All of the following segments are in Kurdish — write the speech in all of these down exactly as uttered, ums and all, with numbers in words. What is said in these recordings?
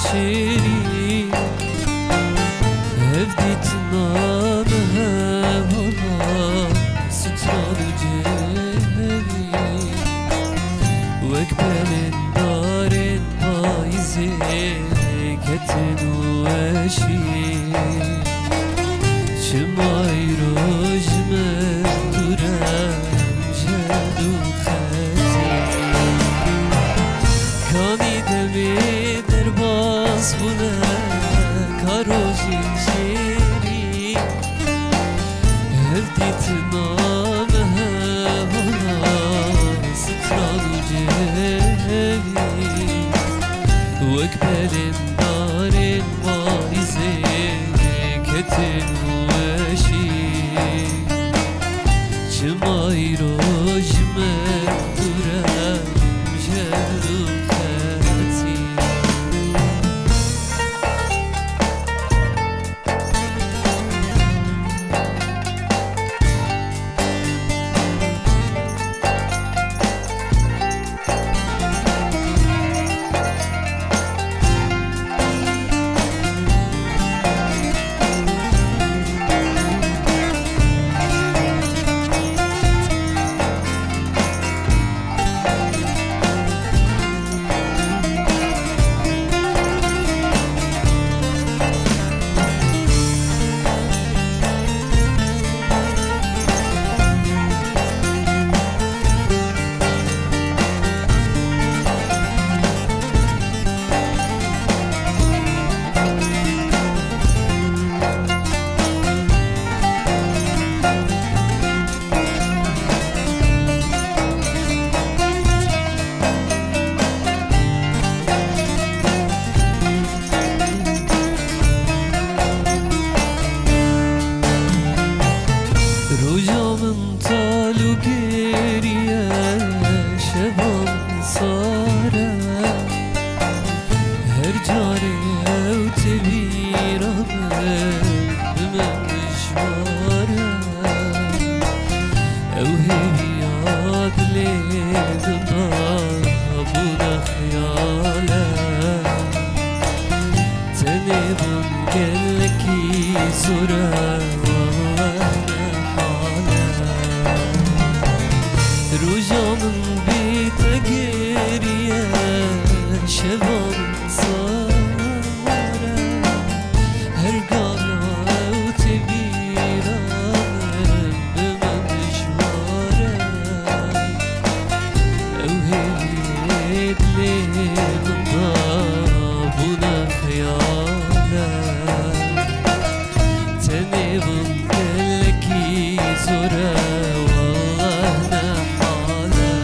Şêrî, hevdîtina me hevala stran û cihevî, wek belên darên payîzê ketin û weşî. Çima îro ji min dûr e, em jel û xetî. Kanî demê derbas bûne, ka rojên jêrî. Hevdîtina me hevala stran û cihevî, wek belên darên payîzê ketin û weşî. Çima îro ji me dûr e, em jel û xetî. Roja min tal û geriye, şeva min sar e. Her carê ew tê bîra min, bi min dijwar e. Ew hêviya dilê min da bûne xiyal e. Tenê bûn gelekî zor e, wele ne hal e. Roja min bê te geriye, şeva min sar e. Her gala ew tê bîra min, bi min dijwar e. Ew hêviyê dilê min da bûne xiyal e. Tenê bûn gelekî zor e, wele ne hal e.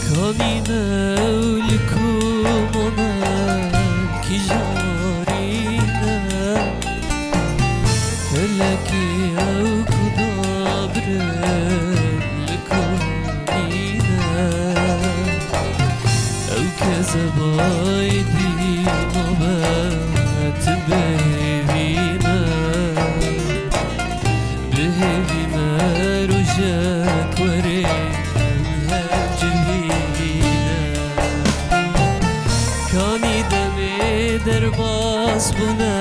Kanî me ew li ku mane, kîjan rîne? Felekê ew ku dabrin li ku nîne? Ew kezeba êdî nabe, tu bihêvî me. Bihêvî me rojek were, em her cihî ne. Kanî demê derbas bûne,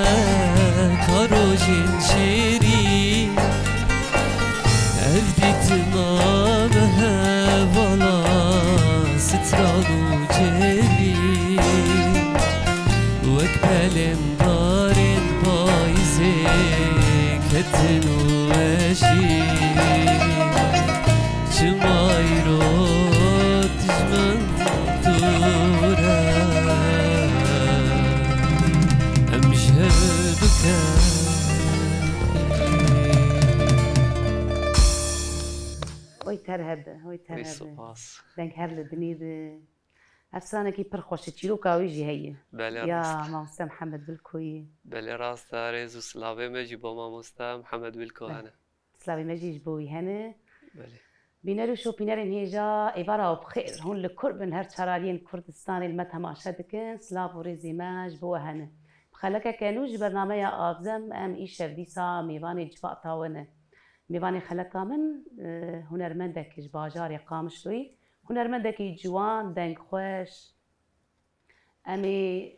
ka rojên şêrî. Ev dîtina Lêm darên payîzê ketin weşî, çima îro dijmin dûr e, em ji hev bikin. Oy ter hebe, oy ter Oy hebe. Spas. Deng her li dinê de. Ev stranekî pir xweş e, çîroka wî jî heye. Belê, Ya rast. Mamoste Mihemed Bilkoyî. Belê, rast e, rêz û silavê me jî bo mamoste Mihemed Bilko Belê. Hene. Silavê me jî ji bo wî hene. Belê. Bîner û şopînerên hêja, êvara û bi xêr, hûn li kur bin, her çar aliyên Kurdistanê li me temaşe dikin, silav û rêzê me ji bo we hene. Bi xelekeke nû ji bernameya Avzem, em îşev dîsa mêvanê civata we ne. Mêvanê xeleka min, e, hunermendek ji bajarê Qamişloyê, hunermendekî ciwan, dengxweş. Em ê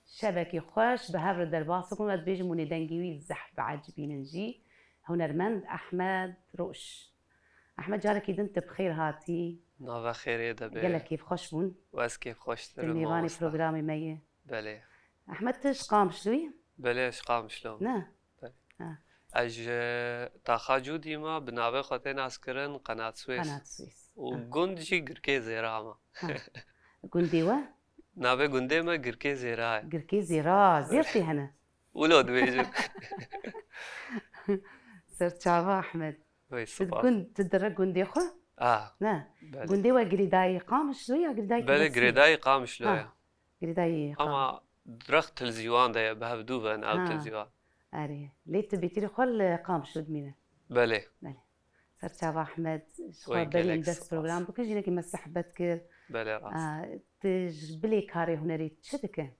şevekî xweş bi hev re derbas bikin, ez dibêjim hûn ê dengê wî zehf biecibînin jî. Hunermend Ehmed Roj. Ehmed, carekî din tu bi xêr hatî. Nava xêrê de be. Gelek kêfxweş bûn. Wez kêfxweştir Tu in, mêvanê mamoste. programê me yî. Belê. Ehmed, tu ji Qamişlo yî? Belê, ji Qamişlo. Ne? Belê. Ha. Ez ji taxa Cûdî me, bi navê xwe tê naskirin Qenat Swês. Qenat Swês. Û Ha. gund jî Girkê Zêra me. Ha. Gundê we? Navê gundê me Girkê Zêra ye. Girkê Zêra, zêr tê hene. Wilo dibêjin. Serçava Ehmed. Vey, Tu spas. gund, tu dire gundê xwe? Ah, Ne. belê. Gundê we girêdayî Qamişlo ya girêdayî Belê, Kilisî? girêdayî Qamişlo Ha. ye. Girêdayî Qam- Ama direk Tilzîwan de ye, bi hev dû ve ne ew Ha. Tilzîwan. Erê. Lê tu bêtirî xwe li Qamişlo dimîne. Belê. Belê. Serçava Ehmed, ji Wey xwe berî gelek dest spas. program bike, jinekî me sehbet kir. Belê rast. Aa, tu ji bilê karê hunerî çi dike?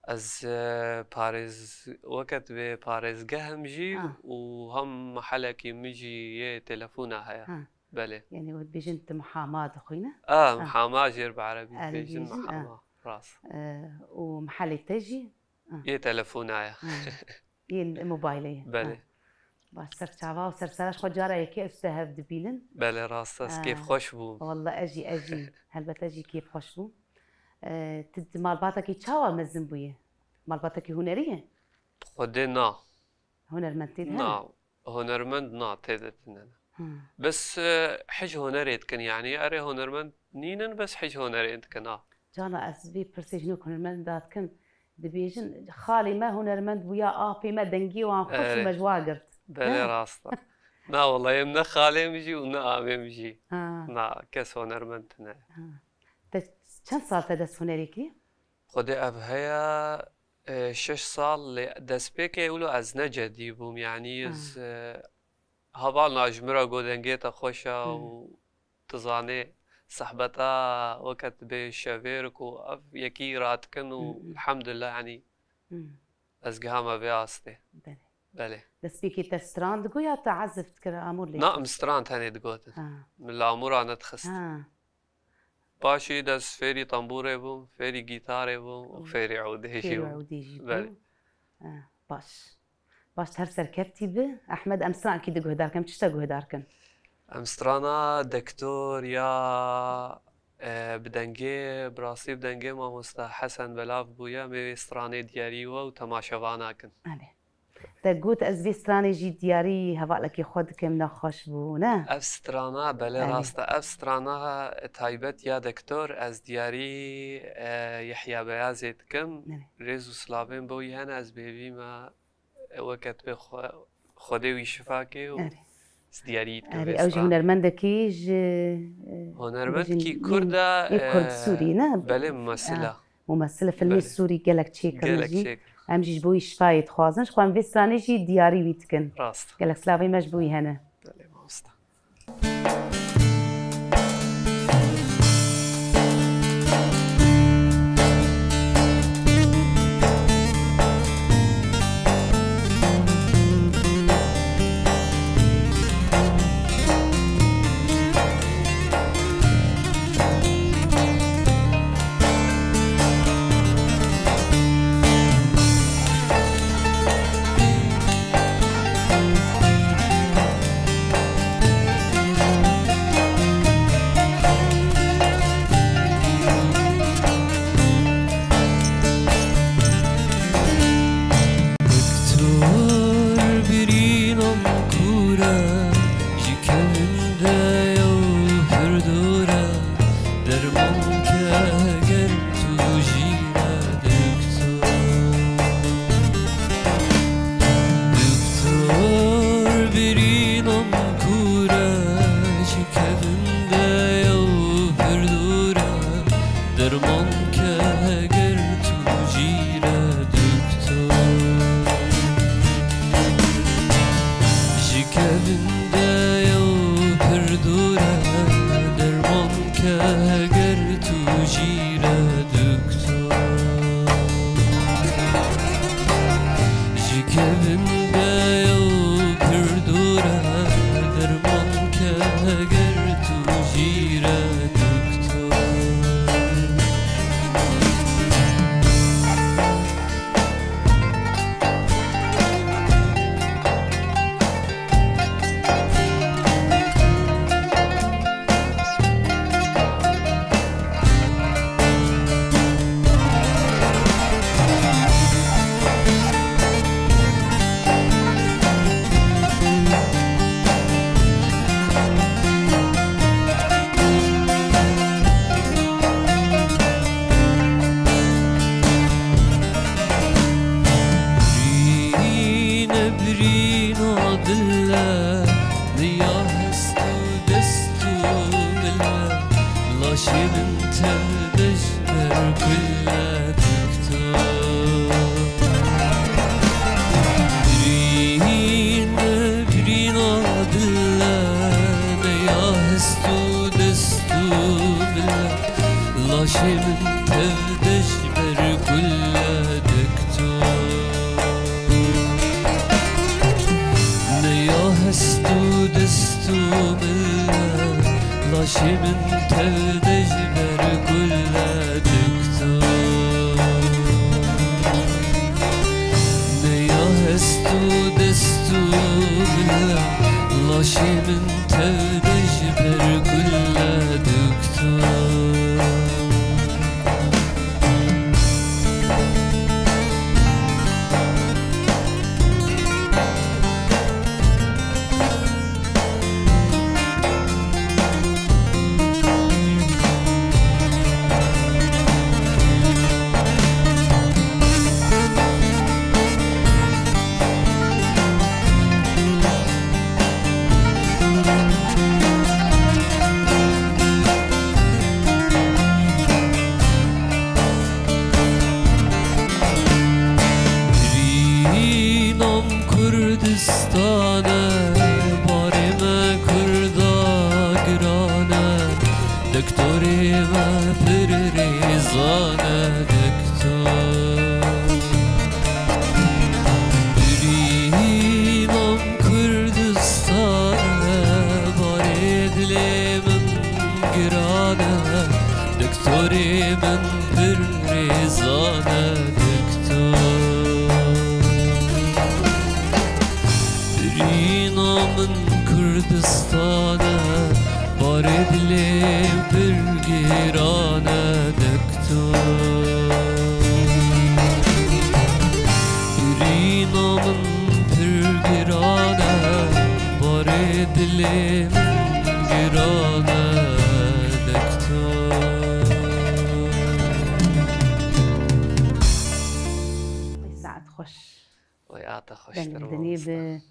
Ez, e, parêz-, weke tu bê parêzgeh im jî Ah. û hem mehelekî min jî yê telefona heye. Ha. Belê. Yanî wê dibêjin tu muhama dixwîne? Ah, Ah. muhama jêr bi erebî Erebî dibêjin jî, ah. muhama. Rast. E, û mehelê te jî? Ah. Yê telefona ye. Ah. Yên mobaylê ye. Belê. Ha. Baş, serçava û sersera ji xwe cara yekê ez te hev dibînin. Belê, rast e, ez Ha. kêfxweş bûm. Wallah, ez jî, ez jî. Helbet ez jî kêfxweş bûm. E, tu di malbatekî çawa mezin bûyî? Malbatekî hunerî ye? Xwedê na. Hunermend tê de hene? Na. Hunermend na, tê de tune ne. Ha. Bes, e, hij hunerê dikin, yanî erê hunermend nînin, bes hij hunerê dikin, ha. Cana ez vê pirsê ji nû hunermend da dikim, dibêjin, "Xalê me hunermend bûya, apê me dengê wan xweş û Erê. me ji wa girt." Belê Ne? rast e. Na, wela em ne xalê min jî û ne amê min jî. Ha. Na, kes hunermend tune. Ha. Te çend sal te dest hunerê kirî? Xwedê ev heye, e, şeş sal lê destpêkê wilo ez ne cedî bûm, yanî Ha. ez, e, heval na ji min re got dengê te xweş e Hmm. û tu zanê sehbeta weke tu bê şevêr ku ev yekî radikin û Hmm, hmm. elhamdulillah, yanî Hmm. ez gihame vê astê. Belê. Belê. Destpêkê te stran digot ya te ezif dikir amûr lê? Na, em stran tenê digotin. Ha. Min li amûra nedixist. Ha. Paşî de ez fêrî tembûrê bûm, fêrî gîtarê bûm û Û fêrî ewdê jî fêrî bûm. ewdê jî Belê. bû. Eh, baş. Baş, her serkevtî bi. Ehmed, em strankî di guhdar kin, em çi te guhdar kin? Em strana dektor ya, e, bi dengê, bi rastî bi dengê mamosta Hesen belav bûye, em ê stranê diyarî we û temaşevana kin. Erê. Te got ez vê stranê jî diyarî hevalekî xwe dikim, nexweş bû, ne? Ev strana, belê Erê. rast e. Ev strana taybet ya dektor, ez diyarî, e, Yehya Beyazê dikim. Erê. Rêz û silavên bo wî hene, ez bêvî me, e, weke tu bê xwe, Xwedê wî şifa ke û Erê. ez diyarî dikim Erê, vê ew jî strana. hunermendekî ji, e, Hunermendekî bêjin Kurd e, yê Kurd e, Sûrî, ne? belê, mumesila. Ah. Mumesila filmê Belê. Sûrî gelek çêkirine Gelek jî. çêkir. Em jî ji bo wî şifayê dixwazin. Ji xwe em vê stranê jî diyarî wî dikin. Rast. Gelek silavê me ji bo wî hene. Belê, mamosta. Ew pir dûr e, derman ke ger tu jî re doktor. Doktor birînan kûr e, ji kevin de ew pir dûr e, derman ke ger tu jî re doktor. Ji kevin de ew pir dûr e, derman ke ger tu jî re doktor. Ji kevin de ew pir dûr e, derman ke ger tu jî re doktor. Birîne birîna dil e, ne ya hest û dest û mil e, laşê min tev de ji ber kul e doktor. Birîne birîna dil e, ne ya hest û dest û mil e, laşê min tev de ji ber kul e doktor. Ne ya hest û dest û mil e, laşê min tev de ji ber kul e doktor. Ne ya hest û dest û mil e, laşê min tev de ji ber kul e doktor. Birînam Kurdistan e, barê me Kurda giran e, doktorê me pir rêzan e doktor. Birînam Kurdistan e, barê dilê min giran e, doktorê min pir rêzan e doktor. Birîna min Kurdistan e, barê dilê pir giran e doktor. Birîna min pir giran e, barê dilê min giran e doktor. Saet xweş. Oy, ata xweştir. Dengê dinê mamoste. Bi.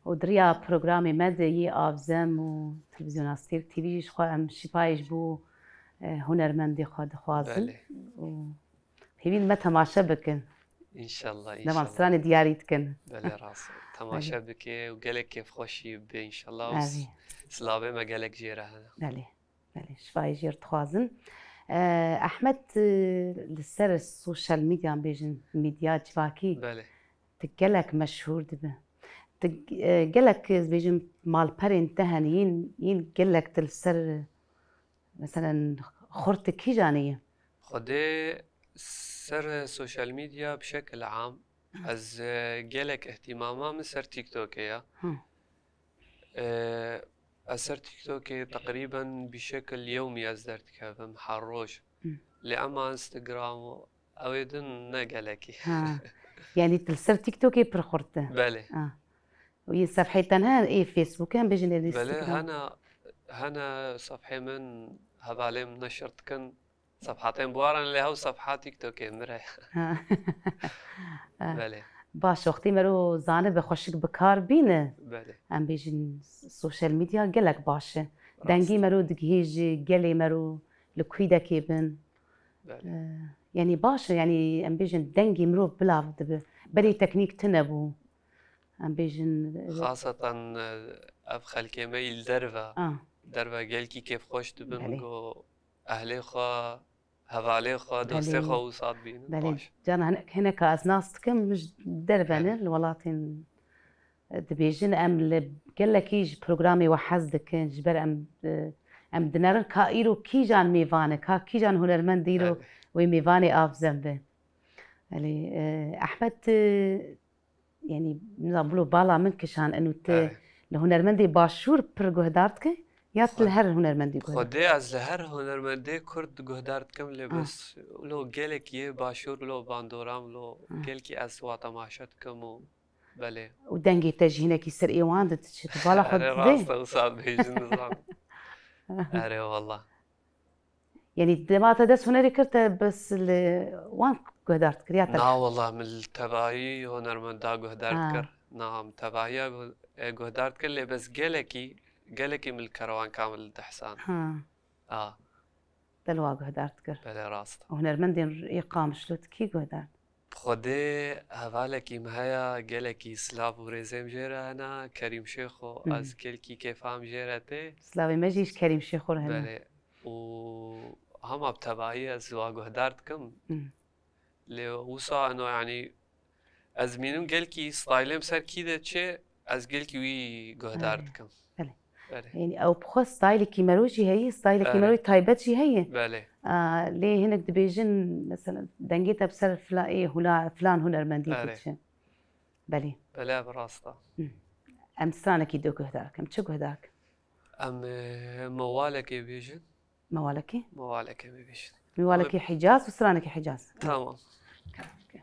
Û di riya programê me de yê Avzem û Televîzyona Stêrk T V jî ji xwe em şîfayê ji bo, e, hunermendê xwe dixwazin. Belê. Û hêvî me temaşe bikin. Înşallah, înşallah. Dema stranê diyarî dikin. Belê, rast. Temaşe bike û gelek kêfxweşî bibe înşallah. Û s-, silavê me gelek jê re hene. Belê. Belê, şifayê jê re dixwazin. E, Ehmed, e, li ser sosyal medya, bêjin medya civakî, belê, tu gelek meşhûr dibe. Tu, e, gelek, ez bêjim, malperên te hene, yên, yên gelek tu li ser, e, meselen, xurt kîjanê ye? Xwedê ser sosyal medya bi şekil am, ez, e, gelek ihtimama min ser TikTokê ya. Hı. E, ez ser TikTokê teqrîben bi şekil yewmî ez derdikevim her roj. Hı. Lê ema Instagram û ew ê din ne gelekî. Ha. Yanî tu li ser TikTokê pir xurt e. Belê. Ha. Û yê sefheyê te ne, ê Facebookê em bêjin ê Instagram. Belê, hene, Hene sefhê min, hevalê min neşir dikin. Sefhatên Buhar in, lê hew sefha TikTokê min re. Ha. Belê. Baş, wextî mero zanibe xweşik bi kar bîne. Belê. Em bêjin sosyal medya gelek baş e. Rast. Dengê mero digihêje gelê mero li kûdekê bin. Belê. Ee, yanî baş e, yanî em bêjin dengê mirov bilav dibe. Berê teknîk tune bû. Em bêjin, e, Xaseten, e, ev xelkê me yî li derve. Ah. Derve gelkî kêfxweş dibin, Belê. Go ehlê xwe, hevalê xwe, dostê Belê. Xwe wisa dibînin. Belê. Baş. Cana hinek, hineka ez nas dikim, min ji derve ne, Belê. Li welatên, e, dibêjin, em li gelekî ji programê we hez dikin, ji ber em, e, em dinerin ka îro kîjan mêvan e, ka kîjan hunermend îro Evet. Wê mêvanê avzem be. Belê, e, Ehmed, e, Yanî, nizam, bilo bala min kişan eno te Evet. Li hunermendê başûr pir guhdar dike ya tu li Xwe-, her hunermendî guhdar? Xwedê ez li her hunermendê kurd guhdar dikim, lê Ah. bes lo gelek yê başûr, lo bandoram, lo Ah. gelkî ez wa temaşe dikim û belê. Û dengê te jî hinekî ser ê wan didiçe, tu bala xwe Erê didê? Rast e, wisa bêjin nizam. Erê wallah. Yanî dema te dest hunerê kir, te bes li wan guhdar dikir ya te? Na wallah, min li tevahî hunermenda guhdar Ha. dikir. Na, min tevahiya guh-, e, guhdar dikir, lê bes gelekî, gelekî min li Kerwan Kamil dihsan. Ha. A. Te li wa guhdar dikir. Belê rast. Û hunermendên ê Qamişlo tu kî guhdar? Xwedê hevalekî min heye, gelekî silav û rêzê min jê re hene. Kerîm Şêxo, Hmm. ez gelkî kêfa min jê re tê. Silavê me jî ji Kerîm Şêxo re hene. Belê. Û hema bi tevahî ez wa guhdar dikim. Hmm. Lê wisa eno, yanî, ez mînim gelkî staylê min ser kî de çê, ez gelkî wî guhdar Belê. Dikim. Belê. Belê. Yanî ew bi xwe staylekî mero jî heye, staylekî Erê. Mero taybet jî heye. Belê. A, lê hinek dibêjin, mesela, dengê te bi ser fila-, ê hula-, filan hunermendî Erê. Diçe. Belê. Belê, ev rast e. Hı. Em stranekî dê guhdar kim. Çi guhdar kim? Em, e, mewalekê bêjin. Mewalekê? Mewalekê bêjin. Mewalekê Em Hicaz û stranekê Hicaz. Tamam. Okey.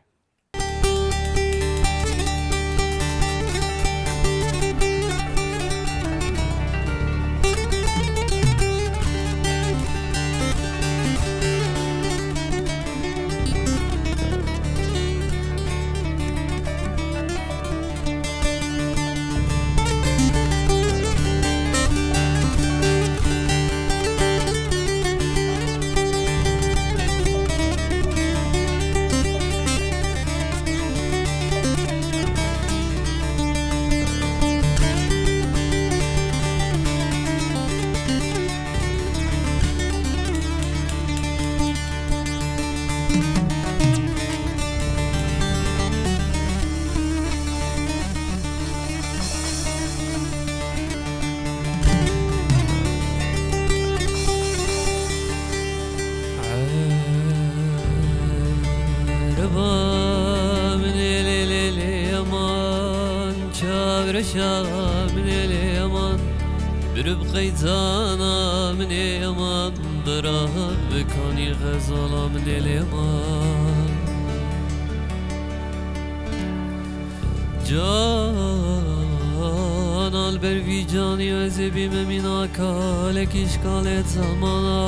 Ereba min ê lê lê lê yaman, çavreşa min ê lê yaman, birib qeytana min ê yaman, dera bikanî xezala min ê lê yaman. Can al ber vî canî ez ê bîme mîna kalekî ji kalê zemana.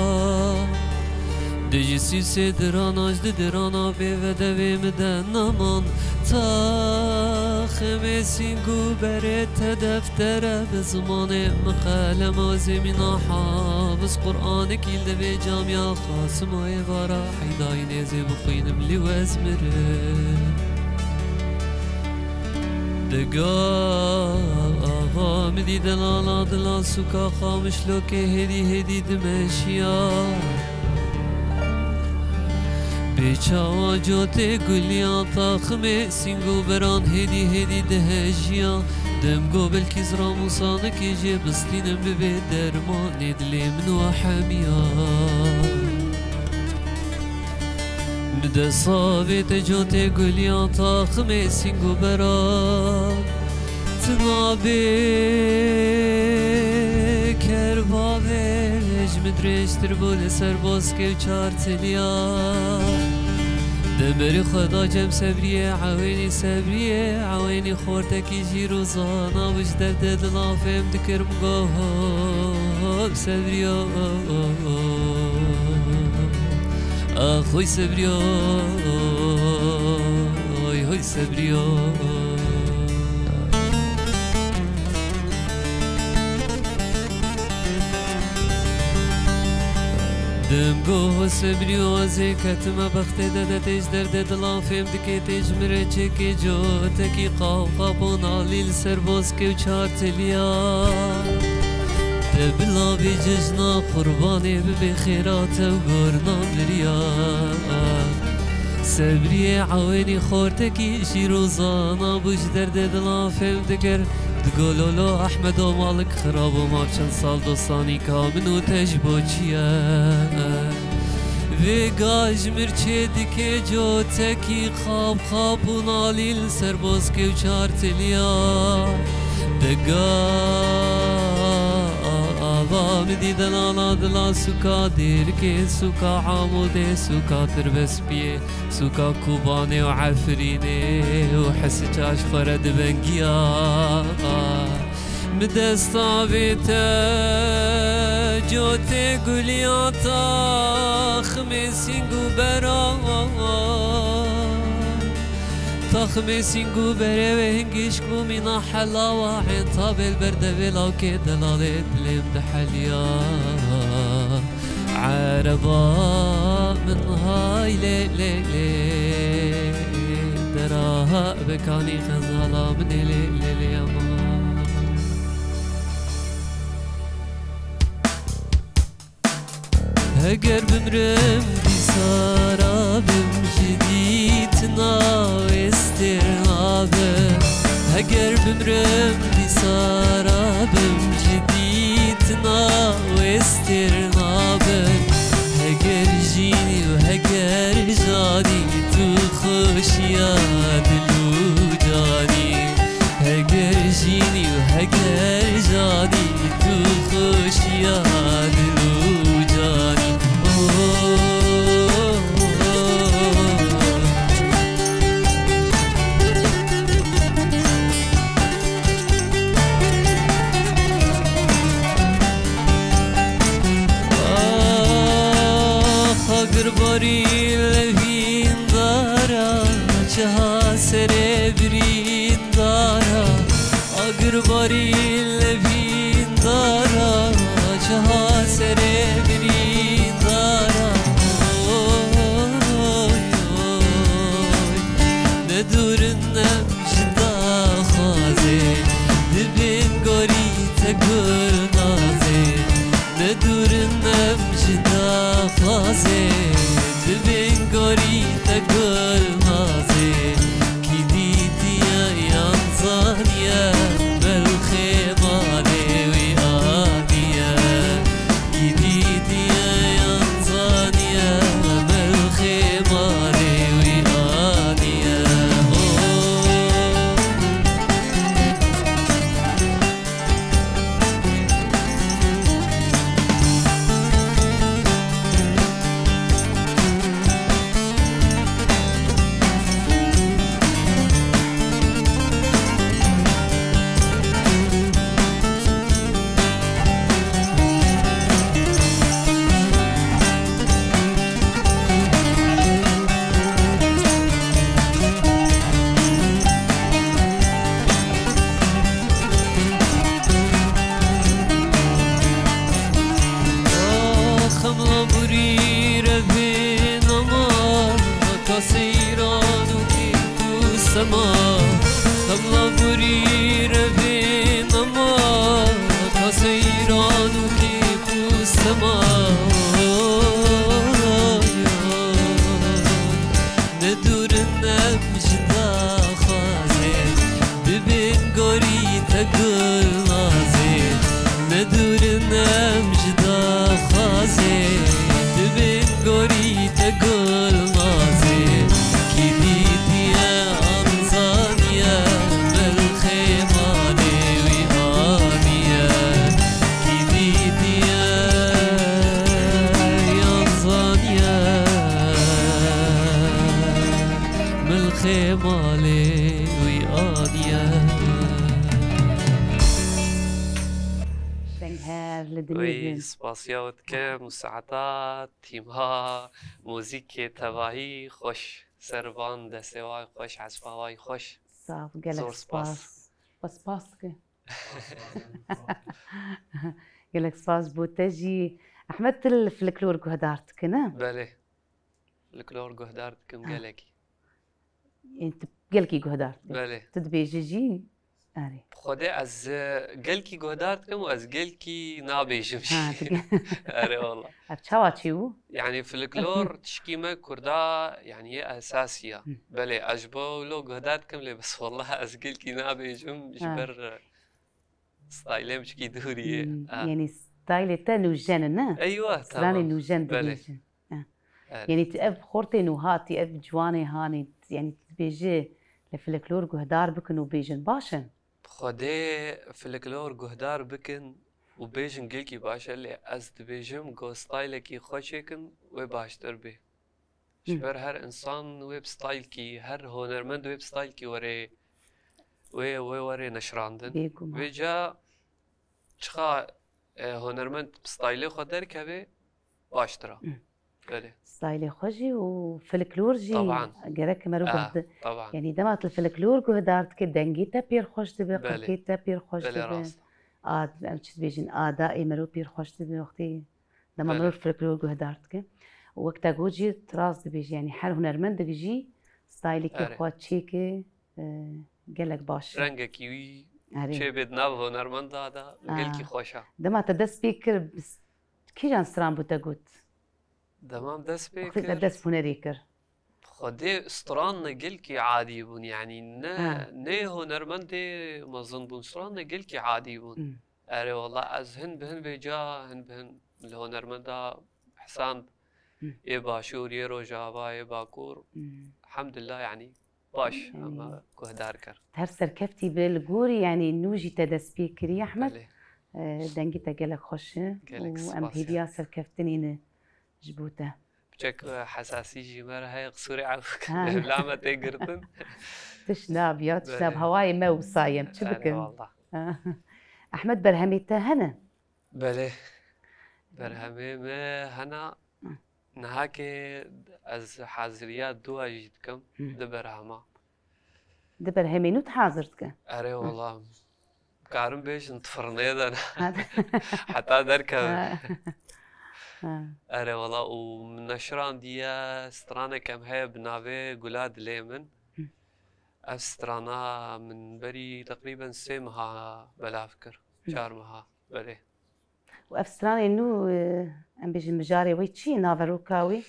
Dê ji sîsê dirana ji di dirana bê vedevê min de neman. Taximê sîng û berê te deftere bi zimanê min qelema ez ê mîna hafiz Qur'anekî li vê camiya Xasim û êvara Heydayî nêzê bixwînim lî wez mirim. Dega ava min dî delala dila sûka Qamişlokê hêdî hêdî dimeşiya. Bê çawa cotê guliya taximê sîng û beran hêdî hêdî dihejiya. Dem go belkî zira Mûsa nekê jê bistînim bibê dermanê dilê min wa hemiya. Min de savê te cotê guliya taximê sîng û beran. Tina bê ker bavê ji min dirêjtir bû li ser boskê û çar tiliya. Demerî xwe da cem sebriyê, ewênî sebriyê, ewênî xortekî jî rûzana wij derdê dila fêm dikirim goho. Sebriyo, ah, hoy sebriyo, hoy sebriyo. Dem go ho sebriyo, ez ê ketime bextê de, de tê ji derdê dilan fêm dikê, tê ji min re çêkê cotekî qab qab û nalî li ser bozkê û çar teliya. Te bila bê cejna qurbanê bibê xêra te û gornan diriya. Sebriyê ewênî xortekî şîr û zana bû ji derdê dilan fêm dikir. Digo lolo Ehmedo malik xirabo, ma çend sal dostanî ka min û te ji bo çi ye? Vêga ji mir çê dike cotekî xab xab û nalî li ser bozkê û çar tiliya. Dega ava min dî delala dila sûka Dêrikê, sûka Amûdê, sûka Tirbespiyê, sûka Kobanê û Efrînê û Hesiça ji xwe re dibengiya. Mi desta vê te cotê guliya taxmê sîng û bera. Taxmê sîng û berê wê hingî ji ku mîna helawa enta bê li ber devê lawkê delalê dilêm diheliya. Ereba min hay lê lê lê, dera bekanî xezala min ê lê lê lê ama. Heger bimrim dîsa rabim, ji dîtina wê stêr nabim. Heger bimrim dîsa rabim, ji dîtina wê stêr nabim. Heger jînî û heger janî tu xweşiya dil û canî. Heger jînî û heger janî tu xweşiya dil û canî. Oh, oh, oh. Ax, agirbarî levîndara, çiha serê birîndara, agirbarî levîndara, çiha serê birîndara. Oy, oy, ne dûr in em ji daxwazê, dibên gorî te gul nazê. Ne dûr in em ji daxwazê, dibên gorî te gul nazê. Kî dîtiye yan zaniye, belxê malê wî aniye. Kî dîtiye yan zaniye, belxê malê wî aniye. Oh. Xemla burî revê nama, ka seyran û kêf û sema. Xemla burî revê nama, ka seyran û kêf û sema. Ne dûr in em ji daxwazê, dibên gorî te gul nazê. Ne dûr in em ji daxwazê, dibên gorî te gul nazê. Kî dîtiye an zaniye, belxê malê wî aniye. Kî dîtiye yan zaniye, belxê malê wî aniye. Deng her li dinê Spasiya we dikim û saeta tîma muzîkê tevahî xweş. Ser van destê wayî xweş, ezpa wayî xweş. Sax, gelek Zor spas. Spas. Xwe spas dike. Gelek spas bo te jî. Ehmed, tu li filiklor guhdar dike, ne? Belê. Filiklor guhdar dikim Ha. gelekî. Ên tu gelkî guhdar dike. Belê. Tu dibêjî jî, erê. Xwedê ez, e, gelkî guhdar dikim û ez gelkî nabêjim jî. Ha, tu ge- Erê wala. Ev çawa çêbû? Yani filiklor tişkî me kurda, yani yê esasî ya. Hı. Belê, ez ji bo wilo guhdar dikim lê bes wala ez gelkî nabêjim ji Ha. ber, e, staylê min çikî dûrî ye. Hmm, Ha. yani staylê te nûjen e, ne? Eywa, Stranê tamam. nûjen Belê. dibêjin. Ha. Evet. Yani tu ev xortê nû hatî, ev ciwanê hanê, yani tu dibêjî li filiklor guhdar bikin û bêjin baş in. Xwedê filiklor guhdar bikin û bêjin gelkî baş e, lê ez dibêjim ku staylekî xwe çêkin wê baştir bê. Ji Hı. ber her insan wê bi staylkî, her hunermend wê bi staylkî were, wê, wê were neşrandin. Bêguman. Vêca çiqa, e, hunermend bi staylê xwe derkeve, baştir e. Hı. Belê. Staylê xwe jî û filiklor jî Taban. gerek mero Ah, guhdi-, taban. yani dema tu filiklor guhdar dike, dengê te pêr xweş dibe, Belê. qirkê te pêr xweş Belê dibe. rast. Ad-, em çi dibêjin, ada ê mero pêr xweş dibe wextê dema Belê. mero filiklor guhdar dike. Û wek te got jî tu rast dibêjî, yani her hunermendek jî staylekî Erê. xwe çêke, e, gelek baş e. Rengekî wî Erê. çêbê di nav hunermenda de Ah. gelkî xweş e. Dema te dest pê kir, s-, kîjan stran bû te got? Demam dest pê Wextê te kir. dest hunerê kir. Xwedê stran ne gelkî adî bûn, yani ne, Ha. ne hunermendê mezin bûn, stran ne gelkî adî bûn. Hmm. Erê wala ez hin bi hin vêca, hin bi hin li hunermenda Hisan Hmm. ê Başûr, yê Rojava, yê Bakur. Hmm. Elhamdulillah yani baş Hmm. em guhdar kir. Her serkeftî be li gorî, yani nû jî te dest pê kirî Ehmed. Belê. E, dengî te gelek xweş e Gelek û em spas hêviya ya. serkeftinê ne ji bo te. Piçek, e, hesasî jî me re heye, qisûrê ew Ha. bila me tê girtin. Tiş nabiya, tiş Belê. nab-, hawayê me wisa ye, em çi Erê bikin? wala. Ehmed, berhemê te hene? Belê. Berhemê me hena. Hı. Nihakê ez haziriya dua jî dikim. Hı. Di berhema. Di berhemê nû tu hazir dike? Erê Hı. wala. Karim bêjin di firnê de ne. Ha. Heta derkeve. Ha. Ha. Erê wala û min neşirandiye stranek em heye bi navê Gula Dilê Min. Hı. Ev strana min berî teqrîben sê meha belav kir. Hı. Çar meha. Belê. Û ev stranê nû, e, em bêjin mijarê wê çi ye? Naveroka wê?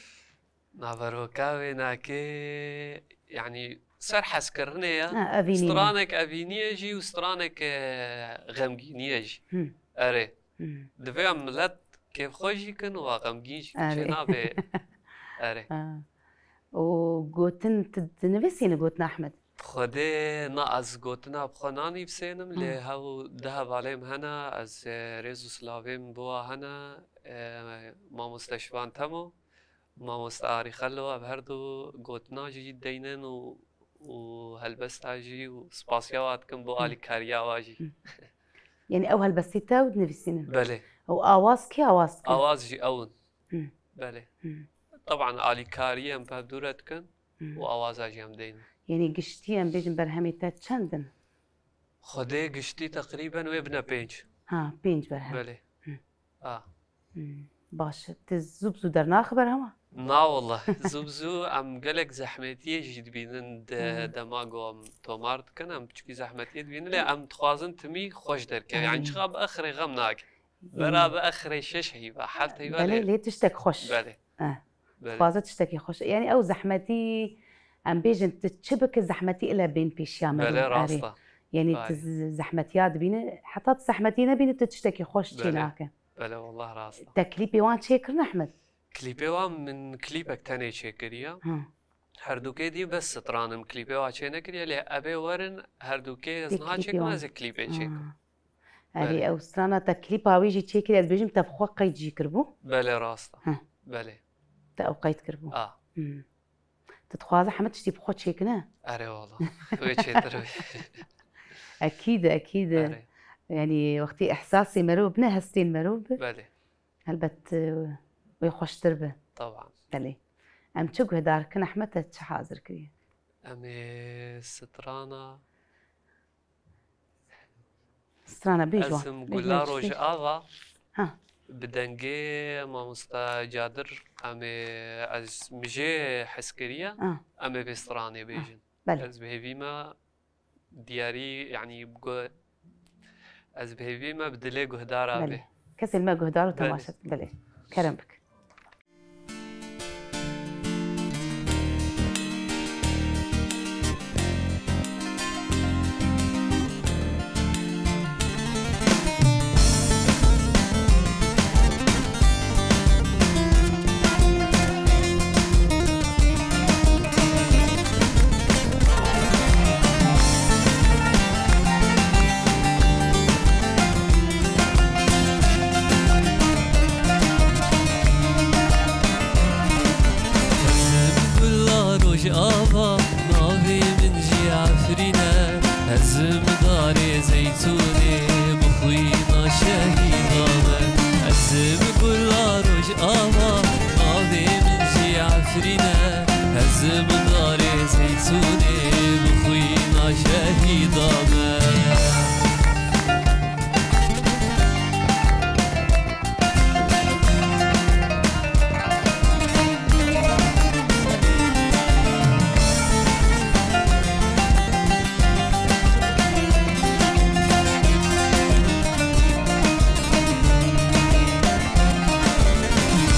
Naveroka wê nakê, yani ser hezkirinê ya. Ha, evînî ne? Stranek evînî ye jî û stranek, e, xemgînî ye jî. Hı. Erê. Hı. Divê em milet kêfxweş jî kin û xemgîn jî kin. Erê. Çê nabe. Erê. Ha. Û gotin tu dinivîsînî gotin Ehmed? Xwedê na ez gotina bi xwe nanivîsênim, lê Hmm. hew du hevalê min hene, ez, e, rêz û silavê min bi wa hene, e, mamoste Şivan Temo, mamoste Arî Xelo, ev her du gotina jî deynin û, û helbesta jî û spasiya wa dikim bo Hmm. alîkariya wa jî. Hmm. Yani ew helbestê te ew dinivîsînin? Belê. Ew awaz kî awaz dike? Awaz jî ew in. Hmm. Belê. Hmm. Teban alîkariyê em pevdûre dikin Hmm. û awaza jî em deynin. Yanî giştî em bêjin berhemê te çend in? Xwedê giştî teqrîben wê bine pênc. Ha, pênc berhem. Belê. Hmm. Ha. Hmm. Baş e. Tu zû bi zû dernaxî berhema? Na wallah. Zû bi zû em gelek zehmetiyê jî dibînin de, Hmm. dema ku em tomar dikin, em piçikî zehmetiyê dibînin, lê em dixwazin timî xweş derkeve. Yanî Aynen. çiqa bi exirê xem nake. Bera bi exirê şeş heyva, heft heyva Belê, lê lê tiştek xweş. Belê. Eh. Belê. Dixwaze tiştekî xweş. Yani ew zehmetî, em bêjin tu çi bike zehmetî ile bên pêşiya me Belê, re. rast e. Yani tu Belê. z-, zehmetiya dibîne, heta tu zehmetî nebîne tu tiştekî xweş çê Belê. nake. Belê, wallah rast e. Te klîpê wan çêkirin Ehmed? Klîpê wan min klîpek tenê çêkiriye. Hı. Herdûkê dî bes stranim klîpê wa çê nekiriye, lê ebê werin herdûkê ez Yek niha klîpê çêkim, wan. ez ê klîpê çêkim. Ha. Erê, Belê. ew strana te klîpa wî jî çêkirî, ez bêjim te bi xwe qeyd jî kiribû. Belê, rast e. Heh. Belê. Te ew qeyd kiribû. A. Hmm. Tu dixwaze heme tiştî bi xwe çêkine? Erê wala. Wê çêtir wê. Ekîd e, ekîd e. Erê. Yani wextî ihsasê mero bine, hestên mero bi. Belê. Helbet, e, wê xweştir be. Taban. Belê. Em çi guhdar kin, Ehmed, te çi hazir kiriye? Em ê strana. Strana bêj wan. Ez im Bêj Gula wan çi tê? Rojava. Ha. Bi dengê mamosta Cadir, em ê, ez, min jê hez kiriye. Ha. Em ê vê stranê Ha. bêjin. Belê. Ez bi hêvî me diyarî, yanî, gu-, ez bi hêvî me bi dilê guhdara Belê. bê. Kesên me guhdar û Belê. temaşe, belê. Kerem bik. Ez im Gula Rojava, navê min jî Efrîn e. Ez im darê zeytûnê, bi xwîna şehîda me. Ez im Gula Rojava, navê min jî Efrîn e. Ez im darê zeytûnê, bi xwîna şehîda me.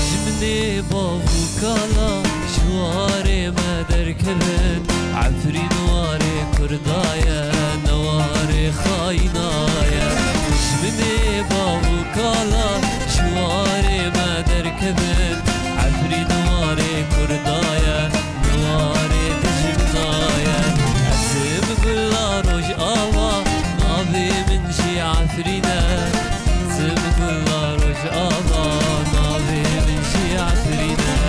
Ji min ê bav û kala ji warê me derkevin, Efrîn warê Kurda ye, ne warê xayîna ye. Ji min ê bav û kala ji warê me derkevin, Efrîn warê Kurda ye, ne warê dijmina ye. Ez im Gula Rojava, navê min jî Efrîn e. Ez im Gula Rojava, navê min jî Efrîn e.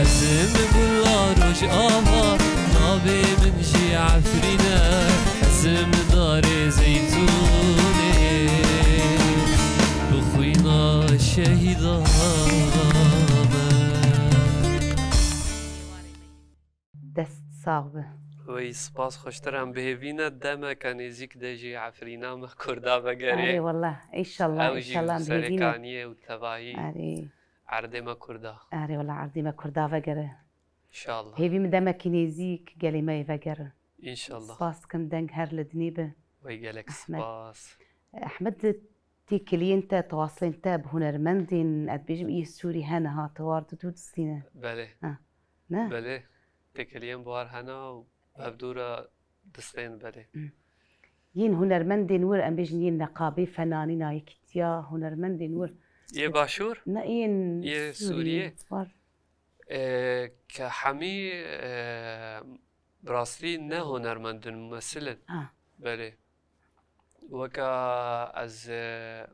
Ez im Gula Rojava, navê min jî Efrîn e. Ez im darê zeytûnê, bi xwîna şehîda me. Dest sax be. Wey, spas, xweştir em bi hêvî ne demeke nêzîk de jî Efrîna me Kurda vegerê. Erê wallah, înşallah, Ew jî înşallah em bi hêvî ne. Serêkaniyê û tevahî Erê. erdê me Kurda. Erê wallah, erdê me Kurda vegere. Înşallah. Hêvî min demekî nêzîk gelê me yê vegerin. Înşallah. Spas dikim, deng her li dinê be. Wey, gelek Ehmed. spas. Ehmed, têkiliyên te, tiwaslên te bi hunermendên, ez dibêjim, yê Sûrî hene ha, ti war didû distîne. Belê. Ha. Ne? Belê. Têkiliyên bi war hene û hevdû re distên, belê. Hı. Yên hunermendên wir, em bêjin yên neqabê fenanîna yekîtiya hunermendên wir. Yê Başûr? Ne, yên Yê Sûriyê. Sûriyê. War. E, ke hemî, e, bi rastî ne hunermend in, mumessil in. Ha. Belê. Weke ez, e,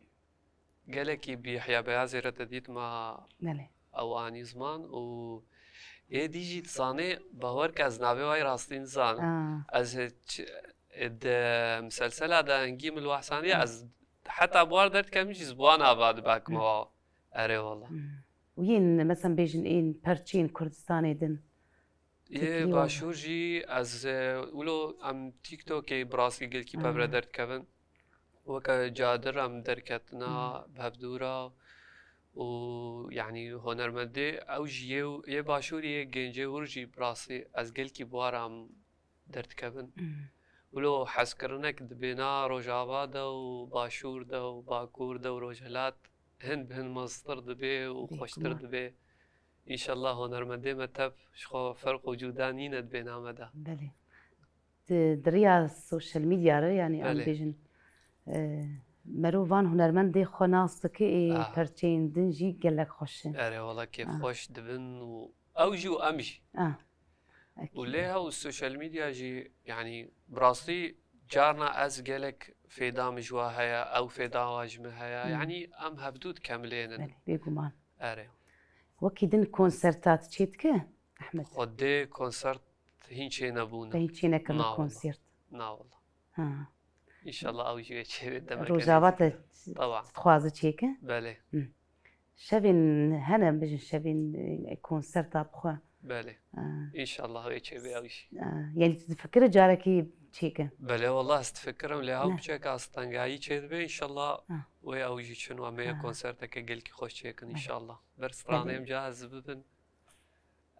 gelekî bi Yehya Beyazê re te dît, ma Belê. ew anî ziman û êdî jî dizanê, bawer ke ez navê wê rastî nizanim. Ha. Ez, e, ç-, e, di miselsela de hingî min li wehsaniye, Hı. ez heta bi war derdikevim jî ji bi wan ava dibakime Hı. wa. Erê wala. Hmm. Û yên, mesela, bêjin, ên perçeyên Kurdistanê din. Yê Têkilî wan. Başûr jî ez, e, wilo em TikTokê bi rastî gelkî Ah. pevre derdikevin. Weke cadir em derketina Hmm. bi hevdû re û, yanî, hunermendê ew jî yê, yê Başûrî yê gencê wir jî bi rastî ez gelkî bi war em derdikevin. Hmm. Wilo hezkirinek dibêna Rojava de û Başûr de û Bakur de û Rojhilat hin bi hin meztir dibe û Bêguman. xweştir dibe. Înşallah hunermendê me tev ji xwe ferq û cuda nîne di bêhna me de. Belê. Di, di riya sosyal medya re, yanî em Belê. bêjin, e, merov van hunermendê xwe nas dike, ê Ah. perçeyên din jî gelek xweş in. Erê, wela kêf Ah. xweş dibin û ew jî û em jî. Ah. Û Ekîd. lê hew sosyal medya jî, yanî, bi rastî carna ez gelek fêda min ji we heye, ew fêda wa ji min heye. Hmm. Yanî, em hevdû dikemilênin. Belê, bêguman. Erê. Wekî din konserta tu çê dike, Ehmed? Xwedê konsert hîn çê nebûne. Te hîn çê nekirine Na wala. konsert? Na wala. Ha. Înşallah ew jî wê çê bê demeke Rojava nêzîk te de. Taban. dixwaze çêke? Belê. Hı. Şevên hene, bijin şevên, e, konserta bi xwe. Belê. Ha. Înşallah wê çêbe ew jî. Ha, yanî tu difikirî carekî çêke? Belê, wallah ez difikirim, lê ew Ne. piçek astengayî çêdibe, înşallah Ha. wê ew jî çin û em ê Ha. konserteke gelkî xweş çêkin, Ha. înşallah. Ber Belê. stranê em cahizî bibin.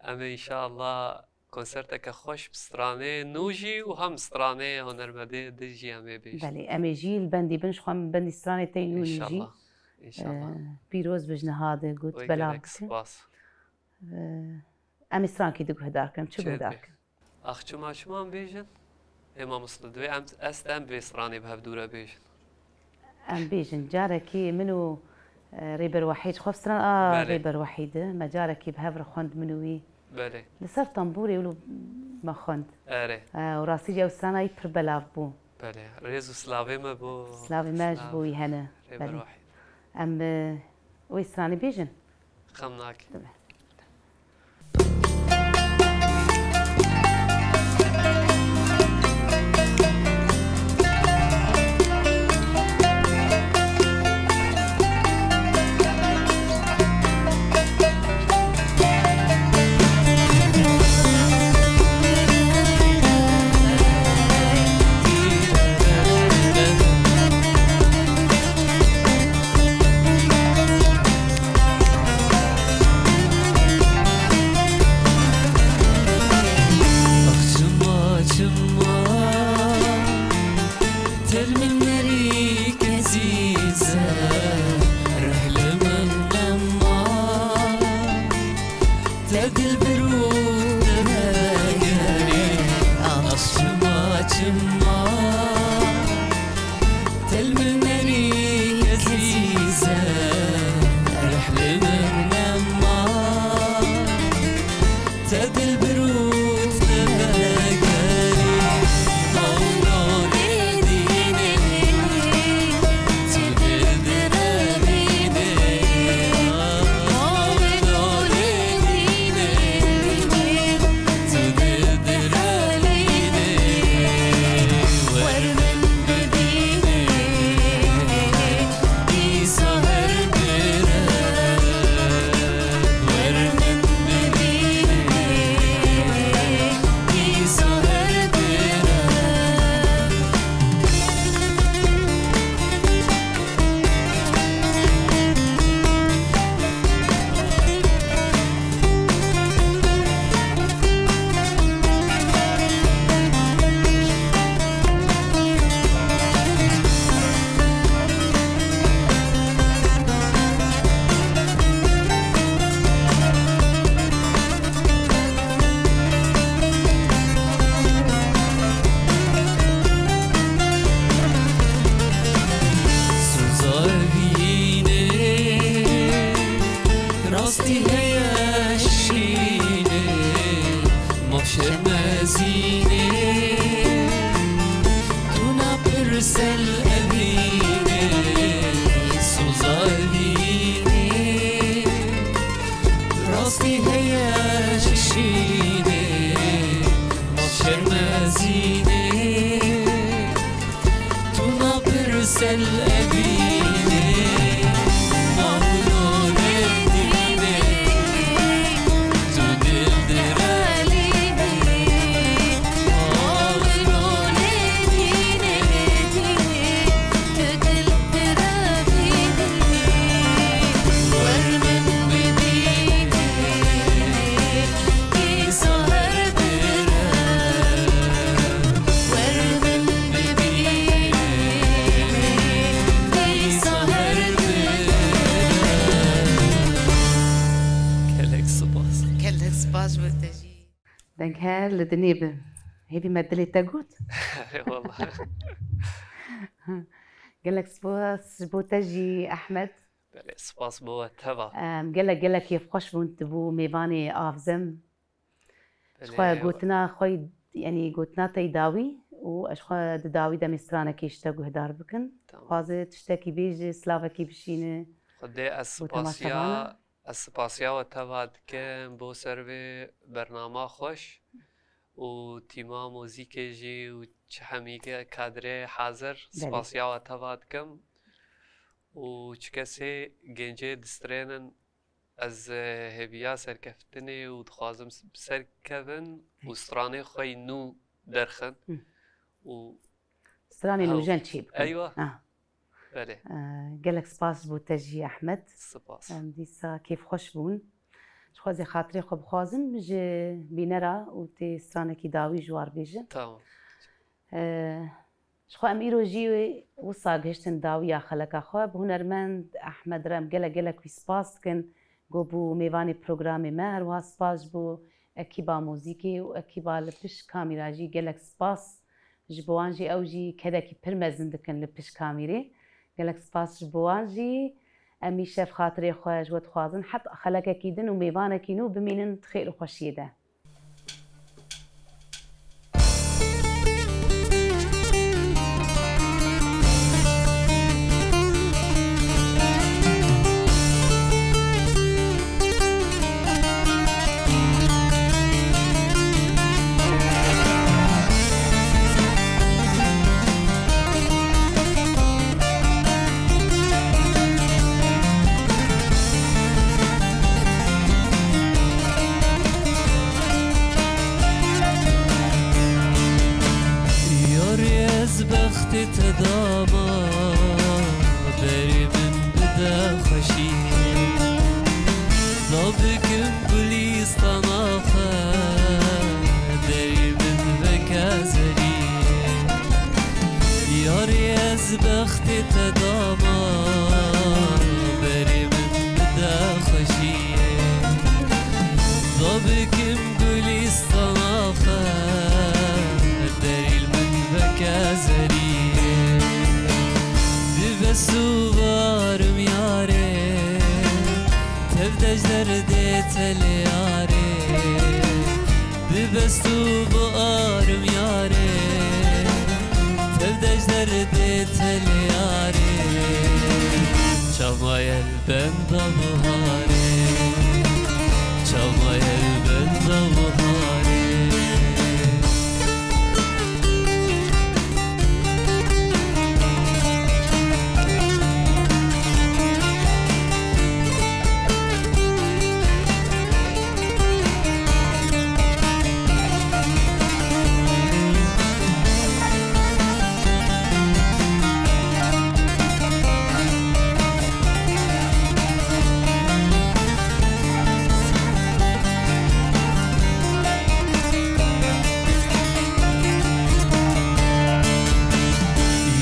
Em ê înşallah konserteke xweş bi stranê nû jî û hem stranê hunermendê din jî em ê bêjin. Belê, em ê jî li bendî bin, ji xwe em bendî stranê te nû jî. Înşallah. Înşallah. Ee, pîroz bij niha de got, Wê belav gelek bikin. spas. Ee, em ê strankî di guhdar kin, çi Çê guhdar dibê? kin? Ax çima çima em bêjin? Ê mamoste, divê em, ez te em vê stranê bi hevdû re bêjin. Em bêjin, carekî min û, e, Rêber Wehîd xwe stran a Belê. Rêber Wehîd, me carekî bi hev re xwend min û wî. Belê. Li ser tembûrê wilo me xwend. Erê. E, û rastî jî ew strana yî pir belav bû. Belê. Rêz û silavê me bo Silavê me ji silav bo wî hene. Rêber Belê. Wehîd. Em, e, wê stranê bêjin? Xem nake. Dibe. Ax çima çima tel min nerî kezîze reh li min nema. Te dilbir û te negerî, ax çima çima. Tel min nerî ezîze, reh li min nema. Te dilbir û te negerî, mawlo lê dînê. Soza evînê, rastî heye şînê, maf şermezînê. Tu napirsel evînê, soza evînê. Rastî heye şînê, maf şermezînê. Tu napirsel evînê, mawlo lê dînê. Tu dil direlînê, mawlo lê dînê. Gelek spas. Gelek spas bo te jî. Deng her li dinê bi. Hêvî me dilê te got. Eyvallah. Gelek spas ji bo te jî, Ehmed. Belê, spas bo we teva. Em, gelek, gelek kêfxweş bûn tu bû mêvanê Avzem. Ji Belê, xwe wa- gotina xwe, yanî gotina te yî dawî û ez ji xwe di dawî demê stranekê ji te guhdar bikin. Tamam. Xwaze tiştekî bêje, silavekî bişîne. Xwedê ez bo temaşevana. spasiya Ez spasiya we teva dikim bo ser vê bernama xweş û tîma muzîkê jî û çi hemî kadrê hazir. Belê. Spasiya we teva dikim. Û çi kesê gencê distrênin, ez, e, hêviya serkeftinê û dixwazim s-, bi ser kevin û stranê xwe yî nû derxin. Hı. Û Stranê Ew. nûjen çêbikin. Eywa. Ah. Belê. E, gelek spas ji bo te jî Ehmed. Spas. Em dîsa kêfxweş bûn. Ji xwe zê xatirê xwe bixwazim ji bînera û tê stranekî dawî ji war bêjin. Tamam. E, Ji xwe em îro jî wisa gihiştin dawiya xeleka xwe. Bi hunermend Ehmed re em gelek gelek wî spas dikin ku bû mêvanê programê me. Her wiha spas ji bo ekîba muzîkê û ekîba li pişt kamîra jî gelek spas ji bo wan jî, ew jî kedekî pir mezin dikin li pişt kamîrê. Gelek spas ji bo wan jî. Em îşev xatirê xwe ji we dixwazin. Heta xelekekî din û mêvanekî nû bimînin di xêr û xweşiyê de. Yarê ez bextê te dama, berê min bide xweşî. Da bikim gulîstana xwe, derî min veke zerî. Yarê ez bextê te dama, berê min bide xweşiyê. Da bikim gulîstana xwe, derî li min veke zeriyê. Bi bes û barim yarê, tev dej derdê telê yarê. Bi bes û barim yarê, tev dej derdê telê yarê. Çamayel benda buharê, çamayel benda buharê.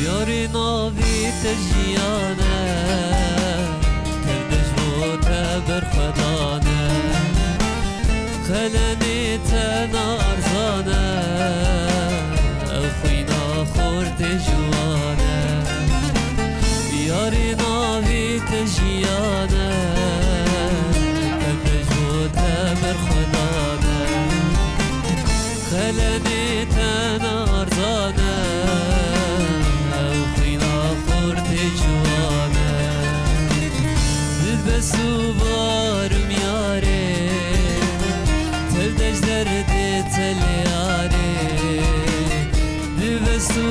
Yarê navê te jiyan e, tev dej bo te berxwedan e. Xelenê te narzan e, ew xwîna xortê ji wan e. Yarê navê te jiyan e, tev dej bo te berxwedan e. Xelenê te narzan e, ew xwîna xortê ciwan e. Bi bes û barim yarê, tev dej derdê telê yarê. Bi bes û